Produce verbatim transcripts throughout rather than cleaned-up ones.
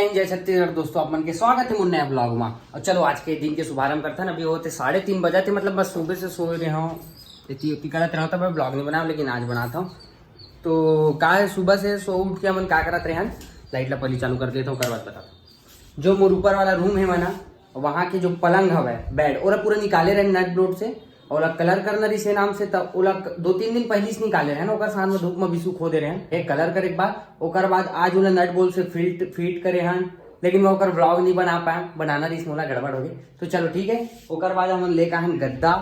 जय छत्तीसगढ़ दोस्तों, आप मन के स्वागत है मोर नया ब्लॉग में। और चलो, आज के दिन के शुभारंभ करथन। अभी होते साढ़े तीन बजा थे, मतलब बस सुबह से सोए रहे हूँ, एती ओती करत रहो, तब मैं ब्लॉग नहीं बनाऊँ, लेकिन आज बनाता हूँ। तो का है, सुबह से सो उठ के हमन का करत रहे हन, लाइट ला पहली चालू कर देता हूँ, ओकर बाद बताता हूँ। जो मोर ऊपर वाला रूम है ना, वहाँ के जो पलंग हवय, बेड, ओला पूरा निकाले रहे नट बोल्ट से, ओला कलर करना रिहिसे नाम से, त ओला क-, दो तीन दिन पहिली से निकाले रहे ना, ओकर साथ में धूप में भी सुखो दे रहे हैं। एक कलर करे के बाद, ओकर बाद आज ओला नट बोल्ट से फिट फिट करे हन, लेकिन मैं ओकर ब्लॉग नहीं बना पाया, बनाना रिहिस मोला, गड़बड़ हो गई। तो चलो ठीक है, ओकर बाद हमन लेके आए हन गद्दा।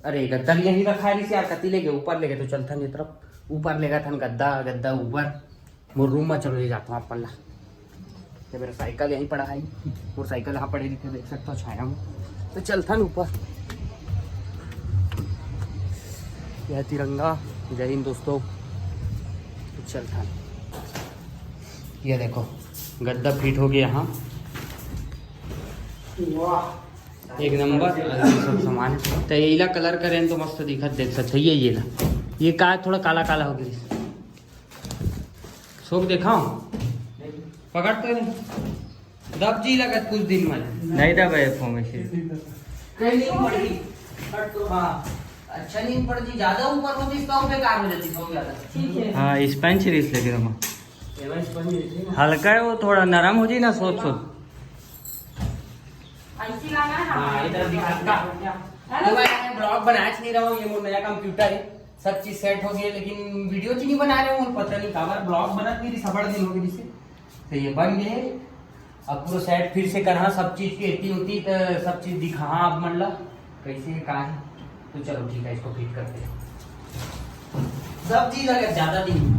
अरे गद्दा भी यहीं रखा है रिहिस यार, कति लेके ऊपर लेके, तो चलथन ये तरफ, ऊपर लेगा थन गद्दा, गद्दा ऊपर। मोर रूम में चलो, ले जाता हूँ आप पल्ला। ये मेरा साइकिल यहीं पड़ा है, मोर साइकिल यहाँ पड़े रहिथे, देख सकता हो छाया में। तो चलथन ऊपर। यह तिरंगा, जय हिंद दोस्तों। तो चलथन, ये देखो गद्दा फिट हो गया यहाँ। वाह, एक नंबर। अरे सब सामान तो येला कलर करें तो मस्त दिखत, देख सकते हो। ये ये ला, ये का थोड़ा काला काला हो गया, सोक देखाओ, पकड़ तो नहीं। दब जी लगत कुछ दिन में। नहीं दबे फोन में से। कहीं नहीं पड़ी। कट तो हाँ। अच्छा नहीं पड़ती, ज्यादा ऊपर होती तो बेकार हो जाती, सो जाता। ठीक है। हाँ, स्पंज रिहिस लेकिन हम। ये भाई स्पंज रिहिस है ना? हल्का है वो, थोड़ा नरम हो जाए ना, सोच सोच। ऐसी लाना है हाँ, इधर दिखा, दिखा। है ना? तो मैं ब्लॉग बनाच नहीं रहा हूँ, ये मोर नया कंप्यूटर है, सब चीज सेट हो गई है, लेकिन वीडियो च नहीं बना रहे हूँ, पता नहीं काबर ब्लॉग बनत नहीं रही, सबड़ दिन हो गई जिससे। तो ये बन गए, अब पूरा सेट फिर से करहा, सब चीज की एती होती तो सब चीज दिखाहा आप मन ला, कैसे का है। तो चलो ठीक है, इसको फिट करते हैं, सब चीज अगर ज्यादा दिन।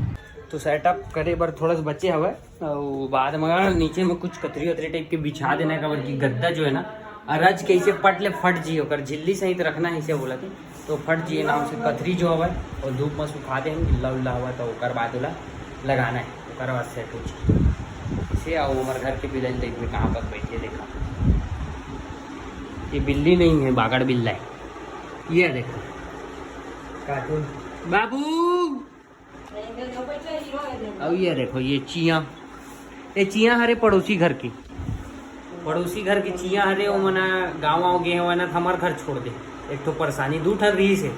तो सेटअप करे बर थोड़ा सा बचे हवय, अउ बाद में नीचे में कुछ कथरी वथरी टाइप के बिछा देना है, काबर कि गद्दा जो है ना, अरज कैसे पट ले फट जी, ओकर झिल्ली सहित रखना है, इसे बोला थे। तो फट जी नाम से कथरी जो हवय, और धूप में सुखा दे, गिल्ला उल्ला हवय, तो ओकर बाद ओला लगाना है, ओकर बाद सेट हो जी। इसे आओ, हमारे घर के बिलाई देख में कहाँ पर बैठे, देखा, ये बिल्ली नहीं है, बागड़ बिल्ला है। ये देखो, कार्टून बाबू। अब ये देखो, ये चिया, ये चिया हरे पड़ोसी घर की, पड़ोसी घर की चिया हरे। वो मना गाँव आव गे हवय ना, तो हमार घर छोड़ दे। एक ठो परेशानी, दू ठन रहिस हे,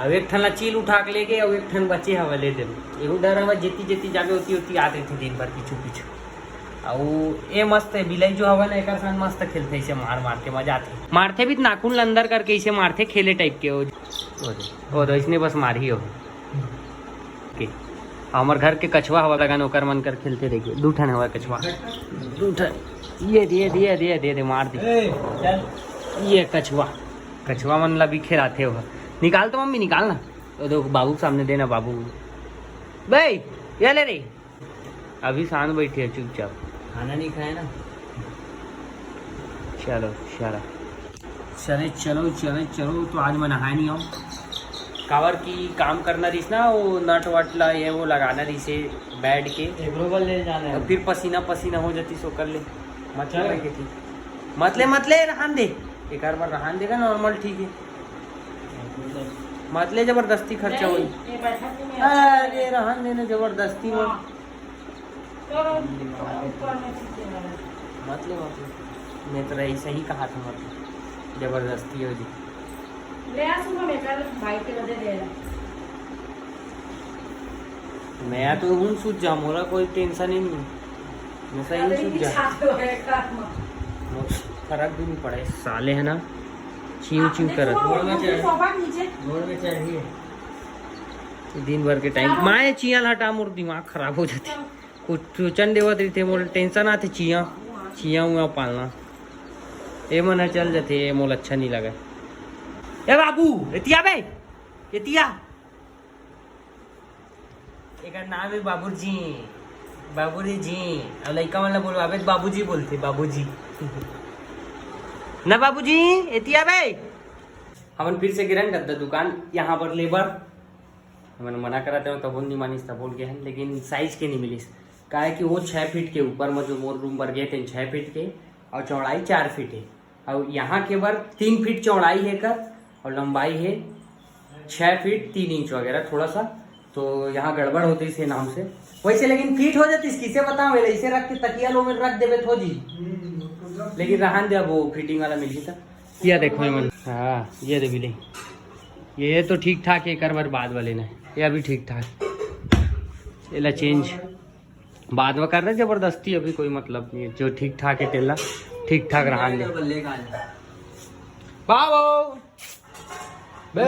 अब एक ठन ला चील उठा के ले गे, अब एक ठन बचे हवय, ले दे। एहू डर हवय, जेती जेती जाबे ओती ओती आत रहिथे दिन भर पीछू पीछू। अउ ए मस्त हे, बिलाई जो हवय ना, एकर संग मस्त खेलथे, ऐसे मार मार के मजा आथे। मारथे भी त नाखून ल अंदर करके ऐसे मारथे, खेले टाइप के। ओ, ओ दे, ओ दे, इसने बस मारही हो। के। हमर घर के कछुआ हवा लगान, ओकर मन कर खेलते रहिए। दू ठन हवा कछुआ। दू ठन। ये दे, दे, दे, दे, दे, मार दे। ए, चल। ये कछुआ। कछुआ मन ला भी खेलाथे हो। निकाल तो मम्मी, निकाल ना। तो देखो, बाबू के सामने देना, बाबू। बे, ये ले रे। अभी शांत बैठे है चुपचाप। खाना नहीं खाया ना। चलो, चलो। चले, चलो, चले, चलो। तो आज मैं नहाए नहीं हूँ। काबर की काम करना रहिस ना, वो नट वट ला, ये वो लगाना रहिस हे बैठ के। एग्रो बल ले जाना है। तो फिर पसीना पसीना हो जाती सो कर ले। मतलब चलो। है कि थी। मतले, मतले, रहन दे। एक बार रहन देगा, नॉर्मल ठीक है। मतले जबरदस्ती खर्चा नहीं, होई। ये बैठक में अच्छा अरे, लगेगा। रहन देने जबरदस्ती में। हाँ। चलो, ऊपर में ठीक है। मत ले, मत ले। मैं तो रही सही कहा था, मत ले। जबरदस्ती हो जी। ले आ सुबह में कल भाई के बदे ले आ। मैं तो हूँ सूझ जा, मोला कोई टेंशन ही नहीं। मैं सही अरे, सूझ जा। बिछा दो है काम। मोर फर्क भी नहीं पड़े, साले है ना, चीव चीव अरे, करत। सुबह उठ के सोफा नीचे। गोड़ में चढ़िए। दिन भर के टाइम माए चिया ल हटा, मोर दिमाग खराब हो जाथे। कुछ सूचन देवत रहिथे, मोला टेंशन आथे चिया, चिया उया पालना। ए मन ह चल जाथे, ए मोला अच्छा नहीं लगे। ए बाबू, एतिया बे, एतिया। एकर नाम है बाबूजी, बाबूजी जी। अब लइका मन ला बोलवाबे त बाबूजी बोलथे, बाबूजी। ना बाबूजी, एतिया बे। हमन फिर से गिरन गद्दा दुकान यहाँ पर लेबर। हमन मना करत हन, तब नहीं मानिस, तब बोल के हन, लेकिन साइज के नहीं मिलिस। काहे कि वो छः फीट के ऊपर में जो मोर रूम बर गे तेन छः फीट के, और चौड़ाई चार फीट है, और यहाँ के बर तीन फीट चौड़ाई है कर, और लंबाई है छः फीट तीन इंच वगैरह थोड़ा सा। तो यहाँ गड़बड़ होती इसे नाम से, वैसे लेकिन फिट हो जातीस, किसे बताओ, ऐसे रख के तकिया लो में रख देबे तो हो जी। लेकिन रहन दे, अब वो फिटिंग वाला मिलही त। ये देखो ये मन, हाँ, ये दे बिले, ये तो ठीक ठाक है, एकर बर बाद वाले ने, ये अभी ठीक ठाक, एला चेंज बाद में करना जबरदस्ती, अभी कोई मतलब नहीं है, जो ठीक ठाक है तेला ठीक ठाक रहन दे। बाबू बे,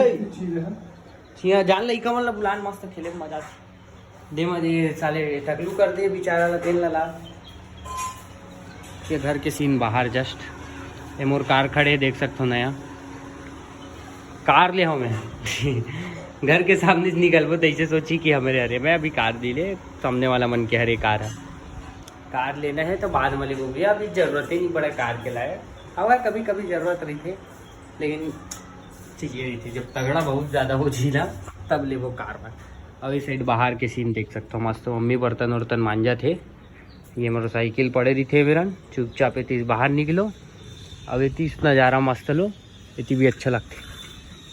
छिया जान लइका मन ला बुलान, मस्त खेले मजा आथे। दे मजे साले टकलू कर दे बेचारा ला, तेल ला लाल। ये घर के सीन बाहर जस्ट, ये मोर कार खड़े देख सकथो नया। कार ले हमें घर के सामने से निकलबो तैसे सोची कि हमरे हरे, मैं अभी कार दी ले, सामने वाला मन के हरे कार है। कार लेना है तो बाद में लेबो भैया, अभी जरूरत ही नहीं पड़ा कार के लाए। अब कभी कभी जरूरत रही थे, लेकिन ठीक ये रही थी, जब तगड़ा बहुत ज्यादा हो जी ना, तब लेबो कार में। और इस साइड बाहर के सीन देख सकते हो, मस्त मम्मी बर्तन वर्तन मांजा थे। ये मोटरसाइकिल पड़े रही थे बेरन, चुपचाप एतीस बाहर निकलो। अब एतीस नज़ारा मस्त लो, एती भी अच्छा लगते।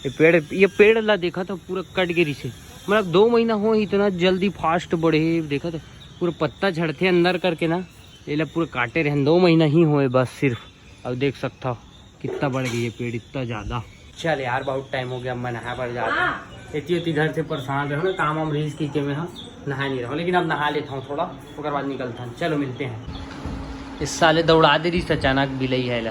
ये पेड़, ये पेड़ ला देखा तो पूरा कट गिरी से, मतलब दो महीना हो इतना जल्दी फास्ट बढ़े, देखा तो पूरा पत्ता झड़ते अंदर करके ना, ये ला पूरा काटे रहन, दो महीना ही होए बस सिर्फ। अब देख सकता हो कितना बढ़ गई ये पेड़, इतना ज्यादा। चल यार, बहुत टाइम हो गया, मैं नहाए बर जाता हूँ। हाँ। एती ओती घर से परेशान रहो ना, काम वाम रहीस की के मैं, हाँ, नहाए नहीं रहो, लेकिन अब नहा लेता हूँ थोड़ा, ओकर बाद निकलता हूँ। चलो मिलते हैं। इस साले दौड़ा दे रही अचानक बिलई है ला।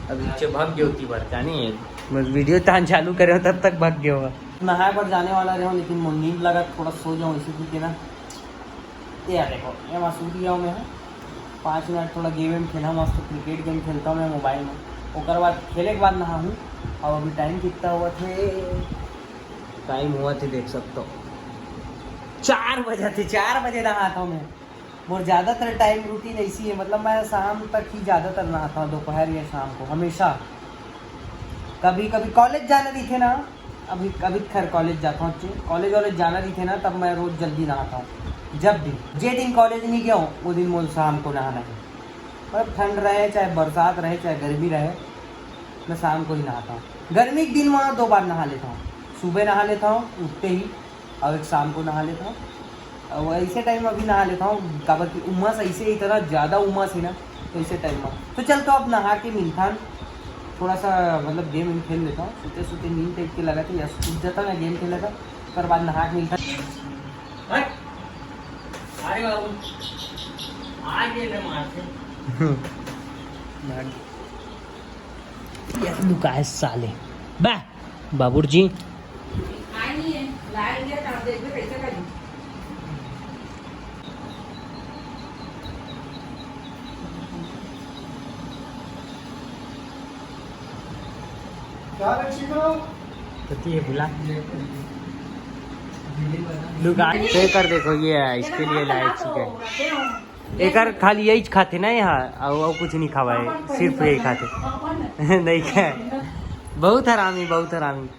अब नीचे भाग गयो ती बर, जानी है। बस वीडियो तान चालू करे हो तब तक भाग गयो होगा। नहाए पर जाने वाला रहो, लेकिन मोर नींद लगा, थोड़ा सो जाऊँ इसी के ना। ये यार देखो, ये वहाँ सूत गया हूँ मैं, हाँ। पाँच मिनट थोड़ा गेम वेम खेला, मस्त क्रिकेट गेम खेलता हूँ मैं मोबाइल में। ओकर बाद खेले के बाद नहा हूँ। और अभी टाइम कितना हुआ थे? टाइम हुआ थे, देख सकते हो, चार बजे थे, चार बजे नहाता हूँ मैं। मोर ज़्यादातर टाइम रूटीन ऐसी है, मतलब मैं शाम तक ही ज़्यादातर नहाता हूँ, दोपहर या शाम को हमेशा। कभी कभी कॉलेज जाना दिखे ना, अभी अभी खैर कॉलेज जाता हूँ, कॉलेज वॉलेज जाना दिखे ना, तब मैं रोज जल्दी नहाता हूँ। जब भी, जे दिन कॉलेज नहीं गया हूँ, वो दिन मोर शाम को नहाना है। मतलब ठंड रहे चाहे बरसात रहे चाहे गर्मी रहे, मैं शाम को ही नहाता हूँ। गर्मी के दिन वहाँ दो बार नहा लेता हूँ, सुबह नहा लेता हूँ उठते ही, और एक शाम को नहा लेता हूँ। और ऐसे टाइम अभी नहा लेता हूँ, काबर कि उमस ऐसे इतना ज़्यादा उमस है ना, तो ऐसे टाइम में तो चल, तो अब नहा के मिलथन, थोड़ा सा मतलब गेम वेम खेल लेता हूँ। सोते सोते नींद टाइप के लगा था, या सूत जाता ना गेम खेल लेता, ओकर बाद नहा के मिलथन। हट। अरे बाबू, आ गए ना मार से। भाग। ये लुकाए साले। बा, बाबूर जी। कति है बुला। लुकाए कर देखो, ये है, इसके लिए लाए चिकन। एकर खाली यही खाथे ना यहाँ, और, और कुछ नहीं खावा है, सिर्फ यही खाथे। नहीं खाए। बहुत हरामी, बहुत हरामी।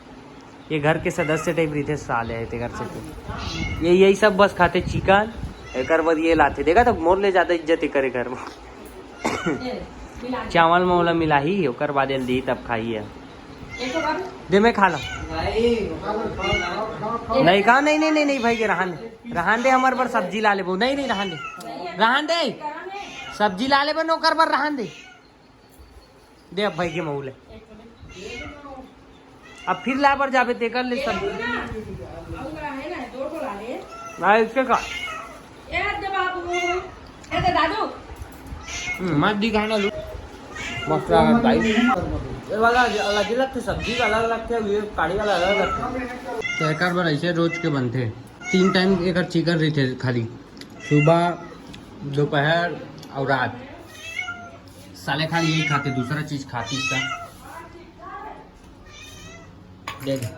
ये घर के सदस्य टाइप रहिथे साले है, तेकर से तो। ये यही सब बस खाथे चिकन, एकर बाद ये लाथे। देखा तो मोर ले ज्यादा इज्जत एकर घर में। चावल में ओला मिलाही, ओकर बाद एल दी तब खाही है। दे मैं खा ला। नहीं कहा, नहीं, नहीं, नहीं, नहीं भाई के रहन दे, रहन दे, हमारे पर सब्जी ला लेबो। नहीं, नहीं, रहन दे, रहन दे, सब्जी ला लेबो, नौकर पर रहन दे। दे अब भाई के मऊ ले। अब फिर ला बर जाबे तेकर ले सब। ना, इसके का? हम्म, मत दिखाना लो। मस्त लगा भाई। ये वाला अलग, अलग थे, सब्जी का अलग अलग थे, ये कढ़ी वाला अलग अलग थे। तो एकर बर ऐसे रोज के बनथे। तीन टाइम एकर चिकन रहिथे खाली, सुबह, दोपहर और रात। साले खाली यही खाथे, दूसरा चीज खाती इसका। दे दे।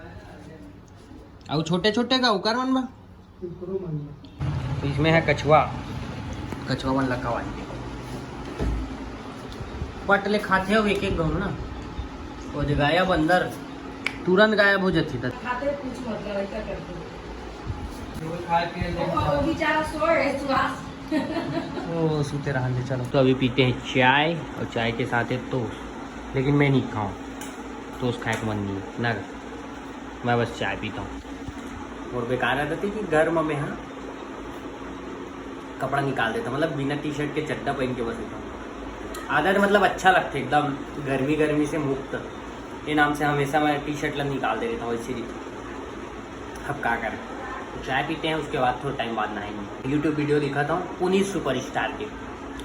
अउ छोटे छोटे का उकर मन बा। तो इसमें है कछुआ, कछुआ मन ला खवाए। पट ले खाथे हो एक एक घाव ना, वो जो गायब अंदर तुरंत गायब हो जाती था। खाते कुछ मतलब ऐसा करते। वो खा के वो, वो बेचारा सो रहे सुहास। ओ, सूते रहन दे, चलो। तो अभी पीते हैं चाय, और चाय के साथ है टोस्ट, लेकिन मैं नहीं खाऊँ, टोस्ट खाए का मन नहीं है ना, मैं बस चाय पीता हूँ। और बेकार आदत है कि घर में मैं, हाँ, कपड़ा निकाल देता हूँ, मतलब बिना टी शर्ट के चड्डा पहन के बस रहता हूँ। आदत मतलब अच्छा लगता है एकदम, गर्मी गर्मी से मुक्त। ये नाम से हमेशा मैं टी शर्ट ला निकाल दे रहता हूँ इसी रीते। अब क्या करें, तो चाय पीते हैं, उसके बाद थोड़ा टाइम बाद नहाएंगे। यूट्यूब वीडियो दिखाता हूँ पुनीत सुपरस्टार के,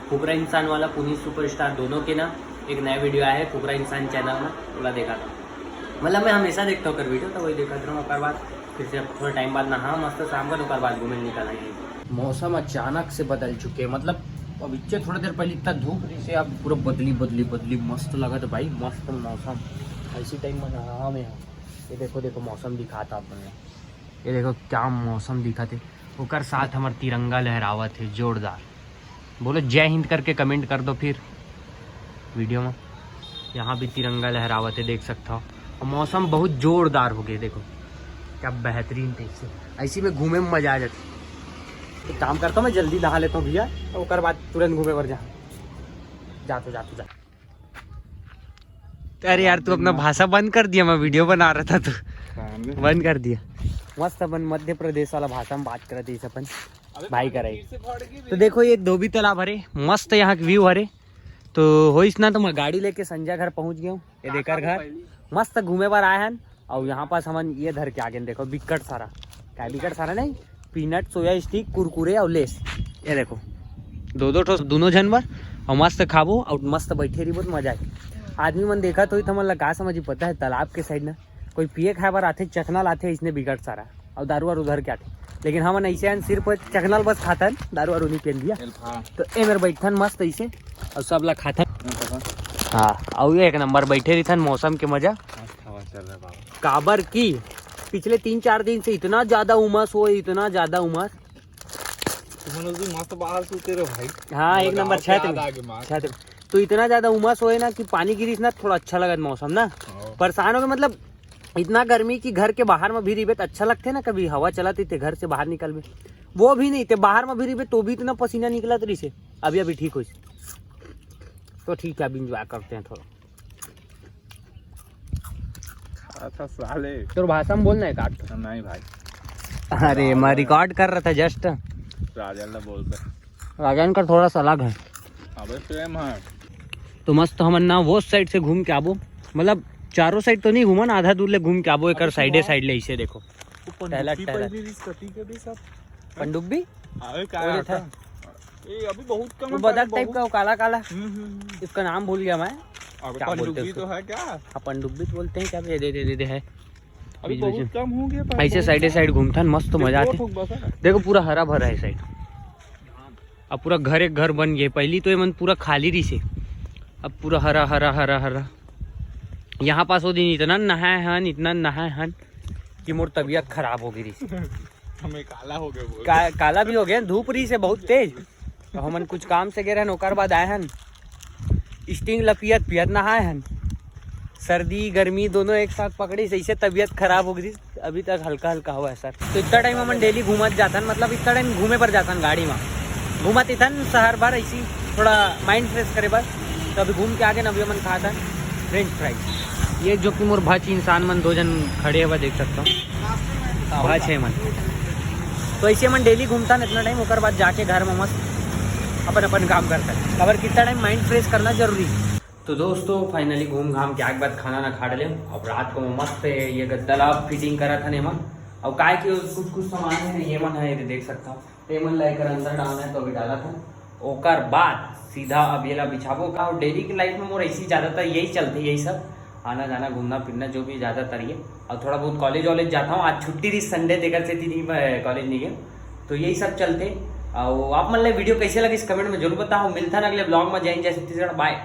फुकरा इंसान वाला पुनीत सुपरस्टार दोनों के ना एक नया वीडियो आया है फुकरा इंसान चैनल में, ओला देखा था। मतलब मैं हमेशा देखता हूँ कर वीडियो, तो वही देखा था। ओकर बाद फिर से अब थोड़ा टाइम बाद नहा मस्त शाम का, तो ओकर बाद घूमे निकल आएंगे। मौसम अचानक से बदल चुके हैं, मतलब अब इच्छे थोड़ा देर पहले इतना धूप रही से, अब पूरा बदली बदली बदली मस्त लगा था भाई, मस्त मौसम। ऐसी टाइम में नहा में ये देखो, देखो मौसम दिखाता अपन ने। ये देखो क्या मौसम दिखत हे, ओकर साथ हमर तिरंगा लहरावत हे जोरदार। बोलो जय हिंद करके कमेंट कर दो फिर वीडियो में। यहाँ भी तिरंगा लहरावत हे, देख सकता हो। और मौसम बहुत जोरदार हो गया, देखो क्या बेहतरीन टाइप से। ऐसी में घूमे में मजा आ जाता। एक काम करता हूँ, मैं जल्दी नहा लेता हूँ भैया, तो ओकर बाद तुरंत घूमे बर जा। जा तो, जा तो, जा। अरे यार, तू अपना भाषा बंद कर दिया, मैं वीडियो बना रहा था तो। बंद कर दिया। मस्त अपन मध्य प्रदेश वाला भाषा में बात करत हस अपन। भाई करे। तो देखो, ये धोबी तालाब हरे, मस्त यहाँ के व्यू हरे। तो होइस ना, तो मैं गाड़ी लेके संजय घर पहुँच गया हूँ। ये देख घर, मस्त घूमे बर आए हन। और यहाँ पास हमन ये धर के आ गए, देखो बिकट सारा, क्या बिकट सारा नहीं, पीनट, सोया स्टिक, कुरकुरे और लेस। ये देखो, दो दो ठो दोनों झन बर, और मस्त खाबो और मस्त बैठे रहिबो तो मजा आए। आदमी मन देखत होही तो हमन ला का समझी, पता है, तालाब के साइड ना कोई पिए खाए बर आथे, चखना लाथे, इसने बिकट सारा और दारू वारू धर के आथे। लेकिन हमन ऐसे हन, सिर्फ चखना ल बस खाथन, दारू वारू नहीं पियन भैया। तो ए मेर बैठथन मस्त ऐसे और सब ला खाथन। हाँ, और ये एक नंबर बैठे रहिथन, मौसम के मजा। मस्त हवा चल रहा है बाबा। काबर की पिछले तीन चार दिन से इतना ज्यादा उमस हो, इतना ज्यादा उमस। तुमन भी मस्त बाहर सूते रहो भाई। हाँ, एक नंबर छत में। छत में। तो इतना ज्यादा उमस होए ना कि पानी गिरिस ना, थोड़ा अच्छा लगत मौसम ना। हाँ। परेशान हो गए, मतलब इतना गर्मी कि घर के बाहर में भी रहिबे तो अच्छा लगथे ना, कभी हवा चलत रहिथे, घर से बाहर निकलबे, वो भी नहीं, ते बाहर में भी रहिबे तो भी इतना पसीना निकलत रहिसे। अभी अभी ठीक होइस, तो ठीक है, अभी एंजॉय करते हैं थोड़ा। खा था साले। तोर भाषा में बोलना है काट। नहीं भाई। अरे, मैं रिकॉर्ड कर रहा था जस्ट। राजन ला बोल दे। राजन का थोड़ा सा अलग है। अबे सेम है। तो मस्त हमन ना वो साइड से घूम के आबो, मतलब चारों साइड तो नहीं घूमन, आधा दूर ले घूम के आबो, एकर साइडे साइड ले इसे देखो। वो पनडुब्बी टहलत, टहलत। पहली रिस कती के भी सब। पनडुब्बी? अरे का वो रहता है? ए, अभी बहुत कम वो है, बदक टाइप बहुत का, वो काला काला। हम्म, हम्म, हम्म। इसका नाम भूल गया मैं। अबे क्या बोलते हैं पनडुब्बी उसको? तो है क्या? हाँ, पनडुब्बी तो बोलते हैं क्या? ये दे, दे, दे, दे है। अभी बीच, बीच बहुत में। कम हो गया, पर ऐसे बहुत साइडे कम। साइड घूमथन, मस्त मजा आथे। देखो, बस है ना। देखो, पूरा हरा भरा है साइड। अब पूरा घर एक घर बन गए। पहली तो ये मन पूरा खाली रहिसे, अब पूरा हरा, हरा, हरा, हरा। यहाँ पास वो दिन इतना नहाए हन, इतना नहाए हन कि मोर तबीयत खराब हो गई रहिसे। हमें काला हो गया बोल। का-, काला भी हो गया, धूप रहिसे बहुत तेज। तो हमन कुछ काम से गए रहन, ओकर बाद आए हन, स्टिंग ल पियत पियत नहाए हन। सर्दी गर्मी दोनों एक साथ पकड़िस, ऐसे तबीयत खराब हो गई। अभी तक हल्का हल्का हवा है सर। तो इतना टाइम हमन डेली घूमत जाथन, मतलब इतना टाइम घूमे पर जाथन गाड़ी में, घूमत इथन शहर भर ऐसी थोड़ा माइंड फ्रेश करे बर। तो अभी घूम के आगे ना, अभी हमन खाथन फ्रेंच फ्राइज। ये जो कि मोर भच इंसान मन दो जन खड़े हवा, देख सकता हूँ, भच है मन। तो ऐसे हमन डेली घूमथन इतना टाइम, ओकर बाद जाके घर में मस्त अपन अपन काम करथन। काबर कितना टाइम माइंड फ्रेश करना जरूरी। तो दोस्तों, फाइनली घूम घाम के आके बाद खाना ना खा डले। अब रात को मस्त ये गद्दा ला फिटिंग करत हन एमन। अब काय के कुछ कुछ सामान है, ये मन है, ये देख सकता हूँ। तो ये मन ला एकर अंदर डालना है, तो अभी डाला था। ओकर बाद सीधा अब ये ला बिछाबो का। और डेली के लाइफ में मोर ऐसी ज़्यादातर यही चलते, यही सब आना जाना, घूमना फिरना, जो भी ज़्यादातर ये। और थोड़ा बहुत कॉलेज वॉलेज जाता हूँ। आज छुट्टी रही, संडे, तेकर से नहीं, मैं कॉलेज नहीं गया। तो यही सब चलते। और आप मन ला वीडियो कैसे लगे, इस कमेंट में जरूर बताओ। मिलता ना अगले ब्लॉग में। जय हिंद, जय छत्तीसगढ़, बाय।